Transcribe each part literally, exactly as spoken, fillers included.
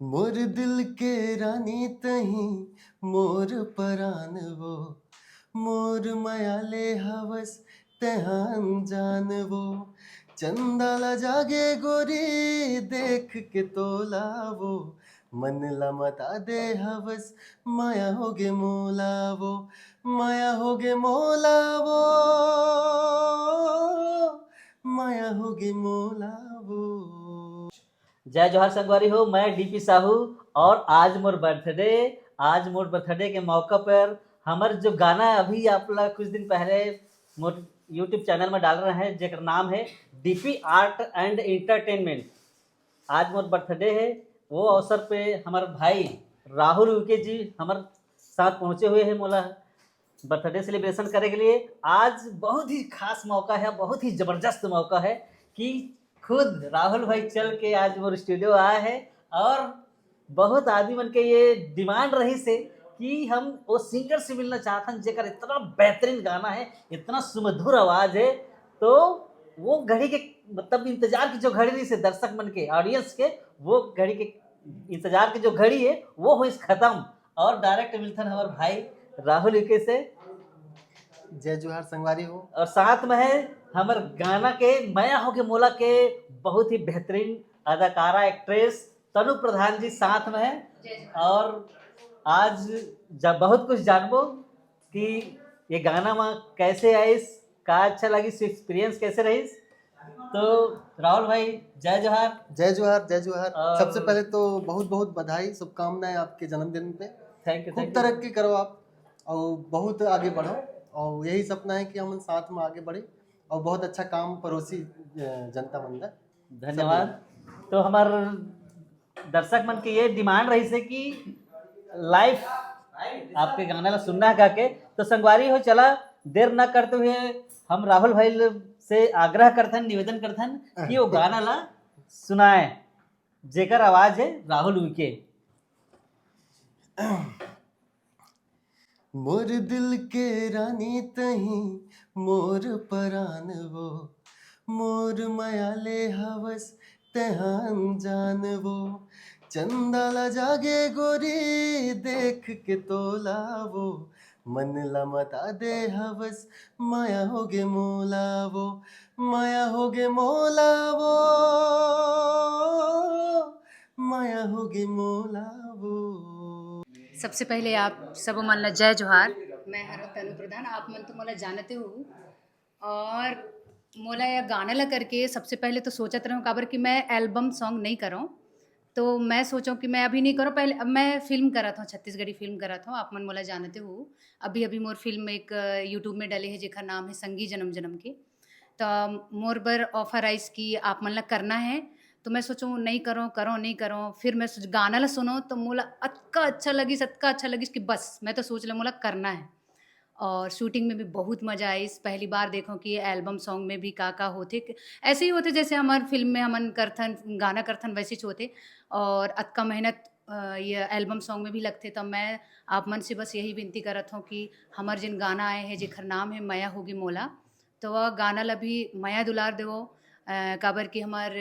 मोर दिल के रानी तही, मोर परान वो, मोर मया ले हवस तेहा अनजान वो। चंदा ला जागे गोरी देख के तोला वो, मन ला मता दे हवस मया होगे मोला वो, मया होगे मोला वो, मया होगे मोला वो। जय जोहार संगवारी हो, मैं डीपी साहू और आज मोर बर्थडे। आज मोर बर्थडे के मौका पर हमर जो गाना अभी आप ला कुछ दिन पहले मोर YouTube चैनल में डाल रहे हैं, जेकर नाम है डीपी आर्ट एंड एंटरटेनमेंट। आज मोर बर्थडे है, वो अवसर पे हमर भाई राहुल उइके जी हमर साथ पहुँचे हुए हैं मोला बर्थडे सेलिब्रेशन करे के लिए। आज बहुत ही खास मौका है, बहुत ही जबरदस्त मौका है कि खुद राहुल भाई चल के आज मोर स्टूडियो आए हैं और बहुत आदमी मन के ये डिमांड रहिस हे कि हम वो सिंगर से मिलना चाहत हन जेकर इतना बेहतरीन गाना है, इतना सुमधुर आवाज है। तो वो घड़ी के मतलब इंतजार की जो घड़ी रहिस हे दर्शक मन के, ऑडियंस के, वो घड़ी के इंतजार की जो घड़ी है वो होइस खत्म और डायरेक्ट मिलथन हमर भाई राहुल उइके से। जय जोहार संगवारी हो। और साथ में है हमर गाना के मया होगे मोला के बहुत ही बेहतरीन अदाकारा, एक्ट्रेस तनु प्रधान जी साथ में है। जय जोहार। और आज जब बहुत कुछ जानबो कि ये गाना में कैसे आइस, का अच्छा लगिस, एक्सपीरियंस कैसे रहिस। तो राहुल भाई, जय जोहार। जय जोहार, जय जोहार। और सबसे पहले तो बहुत बहुत बधाई, शुभकामनाएं आपके जन्मदिन पे। थैंक यू, खूब थैंक यू। तरक्की करो आप और बहुत आगे बढ़ो, और यही सपना है कि हम साथ में आगे बढ़े और बहुत अच्छा काम परोसी, अ, जनता मन ला। धन्यवाद। तो हमर दर्शक मन के ये डिमांड रहिस हे कि लाइव आपके गाना ला सुनना है गा के। तो संगवारी हो, चला देर न करते हुए हम राहुल भाई ल-, से आग्रह करथन, निवेदन करथन कि वो गाना ला सुनाए, जेकर आवाज है राहुल उइके। मोर दिल के रानी तही, मोर परान वो, मोर मया ले हवस तेहा अनजान वो। चंदा ला जागे गोरी देख के तोला वो, मन ला मता दे हवस मया होगे मोला वो, मया होगे मोला वो, मया होगे मोला वो। सबसे पहले आप सब मन ला जय जोहार। मैं हरव तनु प्रधान, आप मन तो मोला जानते हो। और मोला यह गाना ला करके सबसे पहले तो सोचत रहूँ, काबर कि मैं एल्बम सॉन्ग नहीं करौं, तो मैं सोचौं कि मैं अभी नहीं करौं। पहले अब मैं फिल्म करत हौं, छत्तीसगढ़ी फिल्म करत हौं, आप मन मोला जानते हो। अभी अभी मोर फिल्म एक, अ, YouTube में डले है, जेकर नाम है संगी जन्म जन्म के। तो मोर बर ऑफर आइस कि आप मन ला करना है, तो मैं सोचौं नहीं करौं, करौं नहीं करौं। फिर मैं सोच, गाना ला सुनौं तो मोला अतका अच्छा लगिस, अतका अच्छा लगिस कि बस मैं तो सोच ले मोला करना है। और शूटिंग में भी बहुत मजा आइस। पहली बार देखौं कि ये एल्बम सॉन्ग में भी का का होथे। ऐसे ही होथे जैसे हमर फिल्म में हमन करथन, गाना करथन, वैसे ही होथे। और अतका मेहनत, अ, ये एल्बम सॉन्ग में भी लगथे। तो मैं आप मन से बस यही विनती करत हौं कि हमर जिन गाना आए हैं, जेकर नाम है मया होगे मोला, तो वह गाना ला भी मया दुलार देवो। अ, काबर कि हमर,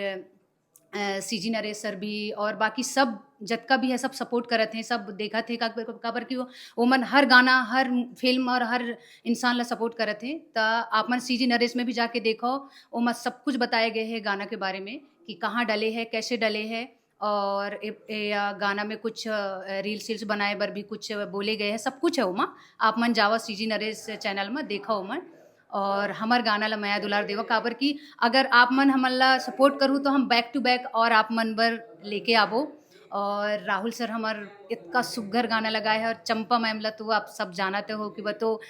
अ, सीजी नरेश सर भी और बाकी सब जतका भी है, सब सपोर्ट करत हैं, सब देखत हैं, का-, काबर कि वो, वो मन हर गाना, हर फिल्म और हर इंसान ला सपोर्ट करत हैं। त आप मन सीजी नरेश में भी जाके देखो, वो मन सब कुछ बताए गए हैं गाना के बारे में कि कहाँ डले है, कैसे डले है। और ए, ए, आ, गाना में कुछ, अ, रील्स वील्स बनाए बर भी कुछ बोले गए हैं, सब कुछ है ओमा। आप मन जावा सीजी नरेश चैनल में देखा ओमन और हमर गाना ला मया दुलार देवा, काबर कि अगर आप मन हमन ला सपोर्ट करू तो हम बैक टू बैक और आप मन बर लेके आबो। और राहुल सर हमर इतना सुग्घर गाना लगाए हैं और चंपा मैम ला तो आप सब जानते हो कि वो तो, अ,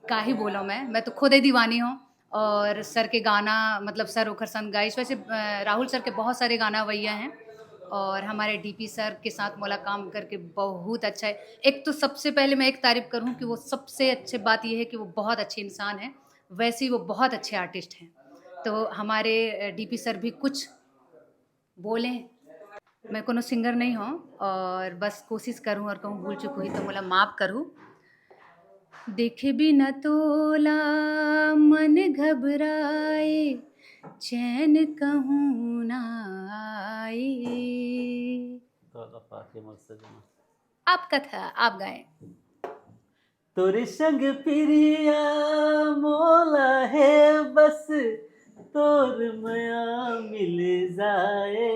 का ही बोला मैं, मैं तो खुद ही दीवानी हूँ। और सर के गाना, मतलब सर ओखर संग गाइस, वैसे, अ, राहुल सर के बहुत सारे गाना अवइया हैं और हमारे डीपी सर के साथ मोला काम करके बहुत अच्छा है। एक तो सबसे पहले मैं एक तारीफ करूँ कि वो सबसे अच्छे बात ये है कि वो बहुत अच्छे इंसान हैं, वैसे ही वो बहुत अच्छे आर्टिस्ट हैं। तो हमारे, अ, डीपी सर भी कुछ बोलें। मैं कोनो सिंगर नहीं हूँ और बस कोशिश करूँ और कहूँ भूल चूक हुई तो मोला माफ करू। देखे बिना तोला मन घबराए, चैन कहूँ ना आए। आपका था, आप गाएं। तोर संग पिरिया मोला हे बस, तोर मया मिल जाए।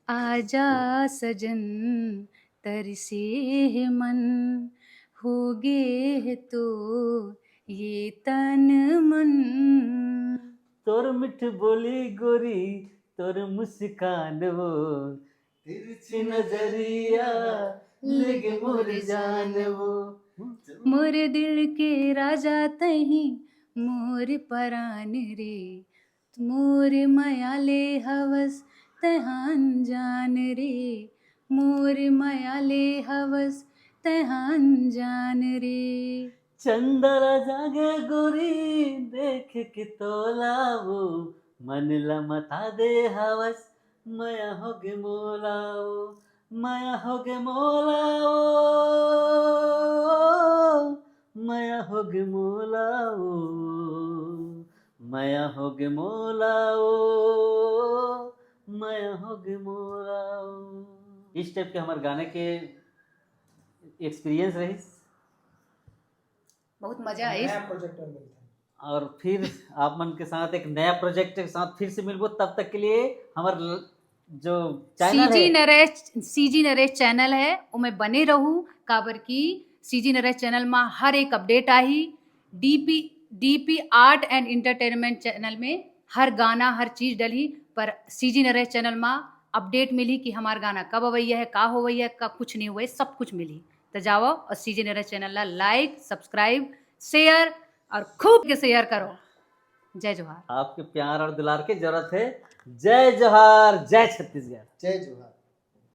आजा सजन, तरसे हे मन, हो गे हे तो ये तन मन। तोर मिठ बोली गोरी, तोर मुस्कान वो, तिरछी नजरिया, लेगे मोर जान वो। मोर दिल के राजा तही, मोर परान रे, मोर मया ले हवस तैं अनजान रे, मोर मया ले हवस तैं अनजान रे। चंदा ला जागे गोरी, देख के तोला वो, मन ला मता दे हवस, मया होगे मोला वो, मया होगे मोला वो, मया होगे मोला वो, मया होगे मोला वो, मया होगे मोला वो। इस टाइप के हमर गाने के एक्सपीरियंस रहिस। बहुत मजा आइस। नया प्रोजेक्ट में मिलते हैं। और फिर आप मन के साथ एक नया प्रोजेक्ट के साथ फिर से मिलबो। तब तक के लिए हमर ल-, जो चैनल सीजी है, नरेश, सीजी नरेश चैनल है, ओमे बने रहू, काबर की सीजी नरेश चैनल में हर एक अपडेट आही। DP, DP art and entertainment channel में हर गाना, हर चीज डलही, पर सीजी नरेश चैनल में अपडेट मिलही कि हमार गाना कब अवैया है, का होवैया है, का कुछ नहीं हुआ है, सब कुछ मिलही। तो जाओ और सीजी नरेश चैनल ला लाइक, सब्सक्राइब, शेयर और खूब के शेयर करो। जय जोहार। आपके प्यार और दुलार के जरूरत है। जय जोहार, जय छत्तीसगढ़। जय जोहार।